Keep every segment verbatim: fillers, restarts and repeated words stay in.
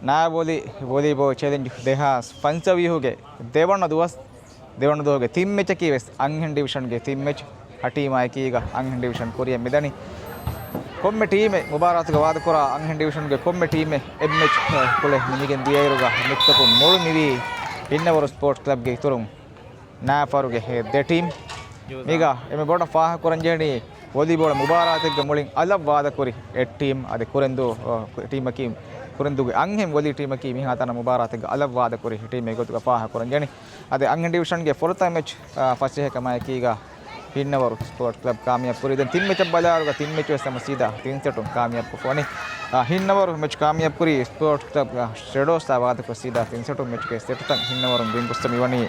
ނާ ވޮލީ، ވޮލީބޯލް ޗެލެންޖް ދެހާސް ފަންސަވީހުގެ ދެވަނަ ދުވަސް، ދެވަނަ ދުވަހުގެ ތިން މެޗަކީ ވެސް އަންހެން ޑިވިޝަންގެ ތިން މެޗް. ހަ ޓީމާ އެކީގަ އަންހެން ޑިވިޝަން ކުރިއަށް މިދަނީ. ކޮންމެ ޓީމެއް މުބާރާތުގަ ވާދަކުރާ އަންހެން ޑިވިޝަންގެ ކޮންމެ ޓީމެއް އެއް މެޗް ކުޅެ މި މިގެން ދިޔައިރުގަ މެޗްތަކުން މޮޅު މިވީ ހިންނަވަރު ސްޕޯޓްސް ކްލަބްގެ އިތުރުން ނާފަރުގެ ދެ ޓީމް. މީގަ އެންމެ ބޮޑަށް ފާހަގަކުރަން ޖެހެނީ ވޮލީބޯޅަ މުބާރާތެއްގަ މުޅިން އަލަށް ވާދަކުރި އެއް ޓީމް އަދި ކުރެންދޫ، އަ، ޓީމަކީ ކުރެންދޫގެ އަންހެން ވޮލީ ޓީމަކީ މިހާތަނަށް މުބާރާތެއްގަ އަލަށް ވާދަކުރި ޓީމެއް ގޮތުގަ ފާހަގަކުރަން ޖެހެނީ. އަދި އަންހެން ޑިވިޝަންގެ ފުރަތަމަ މެޗް، އާ، ފަސޭހަކަމާއެކީގަ ހިންނަވަރު ސްޕޯޓްސް ކްލަބް ކާމިޔާބު ކުރީ. ދެން ތިން މެޗަށް ބަލާއިރުގަ ތިން މެޗު ވެސް ހަމަ ސީދާ ތިން ސެޓުން ކާމިޔާބުކޮށްފަ ވަނީ. އާ، ހިންނަވަރު މެޗް ކާމިޔާބު ކުރީ ސްޕޯޓްސް ކްލަބް، އާ، ޝެޑޯސް އާ ވާދަކޮށް ސީދާ ތިން ސެޓުން މެޗުގެ ސެޓުތައް ހިންނަވަރުން ގެންގޮސްފަ މިވަނީ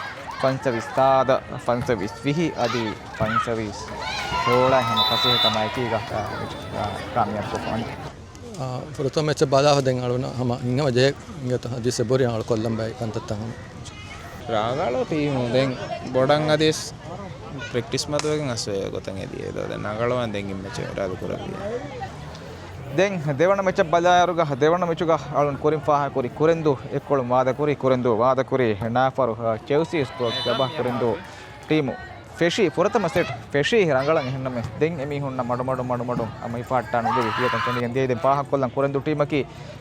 ފަންސަވީސް ސާދަ، ފަންސަވީސް ވިހި އަދި ފަންސަވީސް ސޯޅަ ހަމަ ފަސޭހަކަމާއެކީގަ، އާ، މެޗް، އާ، ކާމިޔާބުކޮށްފަ ވަނީ. އާ، ފުރަތަމަ މެޗަށް ބަލާފަ ދެން އަޅުގަނޑަށް ހަމަ ހިނގަމަ ޖެހޭ އިނގޭތޯ ހަދީސް ބުރި އަޅު ކޮށްލަން ބައި ކަންތައްތައް ހަމަ. ރަނގަޅު ޓީމު ދެން ބޮޑަށް އަދިސް ޕްރެކްޓިސް މަދުވެގެން އަސް އޮތް ގޮތަށް އެދި އެދޯ ދެން ރަނގަޅުވާން ދެން މެޗެއް އިރާދަ ކުރަންވީ. ދެން ދެވަނަ މެޗަށް ބަލާއިރުގަ ދެވަނަ މެޗުގަ އަޅުން ކުރިން ފާހަގަކުރި ކުރެންދޫ އެއްކޮޅުން ވާދަކުރި، ކުރެންދޫ ވާދަކުރި ނާފަރު، އަ، ޗެލްސީ ސްޕޯޓްސް ކްލަބަށް ކުރެންދޫ ޓީމު ފެށީ ފުރަތަމަ ސެޓް ފެށީ ރަނގަޅަށް އެހެންނަމެސް ދެން އެމީހުންނަށް މަޑުމަޑު މަޑުމަޑުން ހަމަ ހިފާއްޓާން އުދެވި ވިޔަތަން ފެނިގެން ދިޔައީ. ދެން ފާހަގަކޮށްލަން ކުރެންދޫ ޓީމަކީ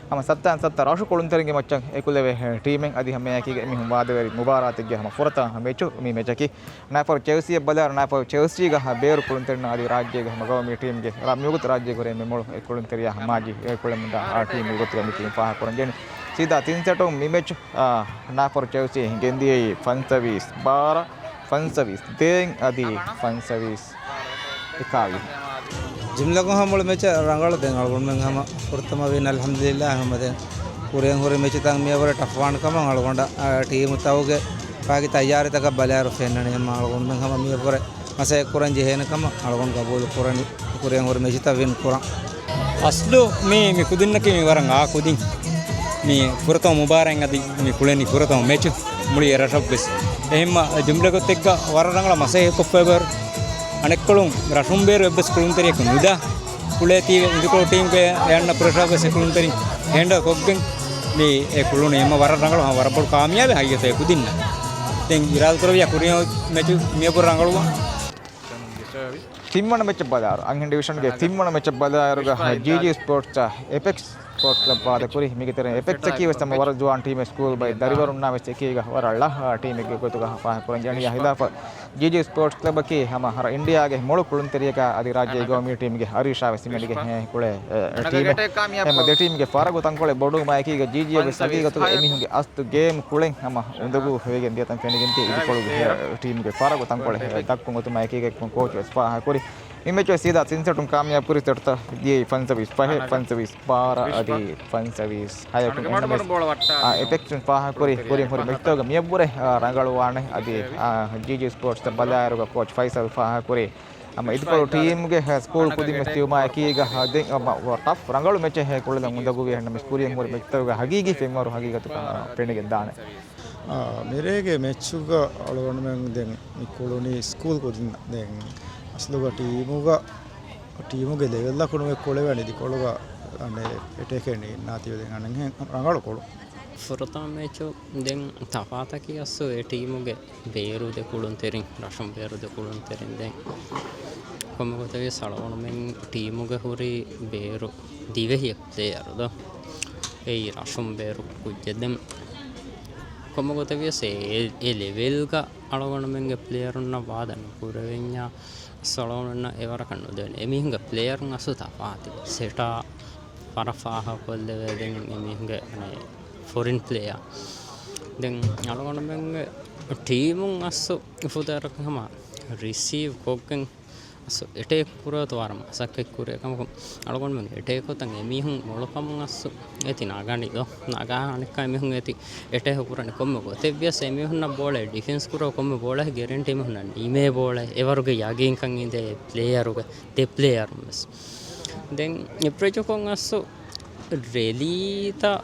ހަމަ ސައްތައިން ސައްތަ ރަށު ކުޅުންތެރިންގެ މައްޗަށް އެކުލެވޭ ޓީމެއް. އަދި ހަމައެކީގަ އެމީހުން ވާދަވެރި މުބާރާތެއްގެ ހަމަ ފުރަތަމަ މެޗު މި މެޗަކީ. ނާފަރު ޗެލްސީއަށް ބަލާއިރު ނާފަރު ޗެލްސީގަ ބޭރު ކުޅުންތެރިންނަށް އަދި ރާއްޖޭގެ ހަމަ ގައުމީ ޓީމްގެ ރާ-، މިވަގުތު ރާއްޖޭގެ ހުރެ މި މޮޅު އެކުޅުންތެރިޔާ މާޒީ އެކުޅެމުންދާ ޓީމުގެ ގޮތުގަ މި ޓީމް ފާހަގަކުރަން ޖެހެނީ. ސީދާ ތިން ސެޓުން މި މެޗު، އާ، ނާފަރު ޗެލްސީ ގެންދިޔައީ ފަންސަވީސް ބާރަ، ފަންސަވީސް ދޭއް އަދި ފަންސަވީސް އެކާވީސް. ޖިމްލަކުން ހަމަ މުޅި މެޗަށް ރަނގަޅު ދެން އަޅުގަނޑުމެން ހަމަ ފުރަތަމަ ވިން އަލްހަމްދުލިއްލާ ހަމަ ދެން ކުރިއަށް ހުރި މެޗުތައް މިއަށްވުރެ ޓަފްވާން ކަމަށް އަޅުގަނޑަށް، އާ، ޓީމުތަކުގެ ފާގި ތައްޔާރީތަކަށް ބަލާއިރު ފެންނަނީ ހަމަ އަޅުގަނޑުމެން ހަމަ މިއަށްވުރެ މަސައްކަތް ކުރަން ޖެހޭނެ ކަމަށް އަޅުގަނޑު ގަބޫލު ކުރަނީ. ކުރިއަށް ހުރި މެޗުތައް ވިން ކުރަން. އަސްލު މި، މި ކުދިންނަކީ މި ވަރަށް އާ ކުދިން. މި ފުރަތަމަ މުބާރާތް އަދި މި ކުޅެނީ ފުރަތަމަ މެޗު މުޅި އެ ރަށަށްވެސް. އެހެންމަ ޖުމްލަ ގޮތެއްގަ ވަރަށް ރަނގަޅަށް މަސައްކަތް ކޮށްފައިވާ އަނެއްކޮޅުން ރަށުން ބޭރު އެއްވެސް ކުޅުންތެރިޔަކު ނުދާ. ކުޅޭތީވެ އިނދުކޮޅު ޓީމްގެ އެ އަންނަ ޕްރެޝަރވެސް އެ ކުޅުންތެރިން ހޭންޑަލް ކޮށްގެން މި އެ ކުޅުނީ އެހެންމަ ވަރަށް ރަނގަޅު، ވަރަށް ބޮޑު ކާމިޔާބެއް ހައްޔަތަށް އެ ކުދިންނަށް. ދެން އިރާދަކުރެއްވިއްޔާ ކުރިއަށް މެޗު މިއަށްވުރެ ރަނގަޅުވާން. ތިންވަނަ މެޗަށް ބަލާއިރު އަންހެން ޑިވިޝަންގެ ތިންވަނަ މެޗަށް ބަލާއިރުގަ ޖީޖީ ސްޕޯޓްސް އެޕެކްސް ސްޕޯޓްސް ކްލަބް ވާދަކުރި. މީގެ ތެރެއިން އެޕެކްސް އަކީ ވެސް ހަމަ ވަރަށް ޖުވާން ޓީމެއް، ސްކޫލް ބައެއް ދަރިވަރުންނާ ވެސް އެކީގަ ވަރަށް ޅަ ޓީމެއްގެ ގޮތުގަ ފާހަގަކުރަން ޖެހެނީ. ހިލާފަށް ޖީޖީ ސްޕޯޓްސް ކްލަބަކީ ހަމަ ހަރަ އިންޑިއާގެ މޮޅު ކުޅުންތެރިޔަކާ އަދި ރާއްޖޭގެ ގައުމީ ޓީމްގެ އަރީޝާ ވެސް ހިމެނިގެން ކުޅޭ ޓީމެއް. އެ ދެ ޓީމްގެ ފަރަގު ތަންކޮޅެއް ބޮޑުވުމާ އެކީގަ ޖީޖީއަށް ވެސް ހަގީގަތުގަ އެމީހުންގެ އަސްލު ގޭމް ކުޅެން ހަމަ އުނދަގޫ ވެގެން ދިޔަތަން ފެނިގެން ދިޔަ. އިދިކޮޅުގެ ޓީމްގެ ފަރަގު ތަންކޮޅެއް ދައްކުން އޮތުމާ އެކީގަ ކޯޗު ވެސް ފާހަގަކުރި. މި މެޗު ސީދާ ތިން ސެޓުން ކާމިޔާބު ކުރި. ސެޓްތައް ދިޔައީ ފަންސަވީސް ފަހެއް، ފަންސަވީސް ބާރަ އަދި ފަންސަވީސް ހަޔަކުން. އެހެންނަމަވެސް، އާ، އެޕެކްސް ފާހަގަކުރި ކުރިން ހުރި މެޗުތަކުގެ މިއަށްވުރެ، އާ، ރަނގަޅުވާނެ އަދި، އާ، ޖީޖީ ސްޕޯޓްސް ބަލާއިރުގަ ކޯޗް ފައިސަލް ފާހަގަކުރި ހަމަ އިދިކޮޅު ޓީމްގެ ސްކޫލް ކުދިން ވެސް ތިބުމާ އެކީގަ ދެން ޓަފް ރަނގަޅު މެޗެއް ކުޅެލަން އުނދަގޫވި. އެހެންނަމަވެސް ކުރިއަށް ހުރި މެޗުތަކުގެ ހަގީގީ ފެންވަރު ހަގީގަތު ފެނިގެން ދާނެ. އާ، މިރޭގެ މެޗުގަ އަޅުގަނޑުމެން ދެން މި ކުޅުނީ ސްކޫލް ކުދިން. ދެން އަސްލުގަ ޓީމުގަ، ޓީމުގެ ލެވެލްއަކު ނުވެ ކުޅެވޭނެ އިދިކޮޅުގަ އަނެއް އެޓޭކެއް ނީންނާތީވެ ދެން އަނެއްހެން ރަނގަޅު ކޮޅު. ފުރަތަމަ މެޗު ދެން ތަފާތަކީ އަސްލު އެ ޓީމުގެ ބޭރު ދެ ކުޅުންތެރިން، ރަށުން ބޭރު ދެ ކުޅުންތެރިން. ދެން ކޮންމެ ގޮތެއް ވިޔަސް އަޅުގަނޑުމެން ޓީމުގެ ހުރި ބޭރު ދިވެހި ޕްލޭޔަރު ދޯ. އެއީ ރަށުން ބޭރު ކުއްޖެއް. ދެން ކޮންމެ ގޮތެއް ވިޔަސް އެ، އެ ލެވެލްގަ އަޅުގަނޑުމެންގެ ޕްލޭޔަރުންނަށް ވާދަ ނުކުރެވެންޏާ އަސްލު އަޅުގަނޑުމެންނަށް އެވަރަކަށް ނުދެވޭނެ. އެމީހުންގެ ޕްލޭޔަރުން އަސްލު ތަފާތު ސެޓާ ވަރަށް ފާހަގަކޮށްލެވޭ. ދެން އެމީހުންގެ ފޮރިން ޕްލޭޔާ. ދެން އަޅުގަނޑުމެންގެ ޓީމުން އަސްލު ފުދޭވަރަކަށް ހަމަ ރިސީވް ކޮށްގެން އަސްލު އެޓޭކް ކުރޭތޯ ވަރަށް މަސައްކަތް ކުރޭ. ކަމަކު އަޅުގަނޑުމެން އެޓޭކް ކޮށްތަން އެމީހުން މޮޅުކަމުން އަސްލު އޭތި ނަގަނީ ދޯ. ނަގާ އަނެއްކާ އެމީހުން އޭތި އެޓޭކް ކުރަނީ. ކޮންމެ ގޮތެއް ވިޔަސް އެމީހުންނަށް ބޯޅަ ޑިފެންސް ކުރޭ، ކޮންމެ ބޯޅައެއް ގެރެންޓީ އެމީހުންނަށް ނިމޭ ބޯޅަ. އެވަރުގެ ޔަގީންކަން އިނދޭ ޕްލޭޔަރުގެ ދެ ޕްލޭޔަރުން ވެސް. ދެން އެ ޕްރޮޖެކްޓުން އަސްލު ރެލީތައް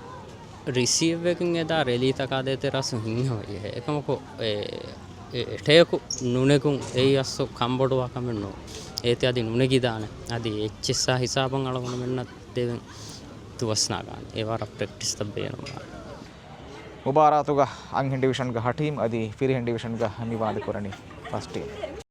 ރިސީވްވެގެން އެދާ ރެލީތަކާ ދޭތެރޭ އަސްލު ހިނގަމަ ޖެހޭ. އެކަމަކު އެ، އެ، އެޓޭކު ނުނެގުން އެއީ އަސްލު ކަންބޮޑުވާ ކަމެއް ނޫން. އޭތި އަދި ނުނެގިދާނެ. އަދި އެއްޗިއްސާ ހިސާބަށް އަޅުގަނޑުމެންނަށް ދެވެން ދުވަސް ނާގާނެ. އެ ވަރަށް ޕްރެކްޓިސްތައް ބޭނުންވާނެ. މުބާރާތުގަ އަންހެން ޑިވިޝަންގަ ހަ ޓީމް އަދި ފިރިހެން ޑިވިޝަންގަ މިވާދަކުރަނީ ފަސް ޓީމް.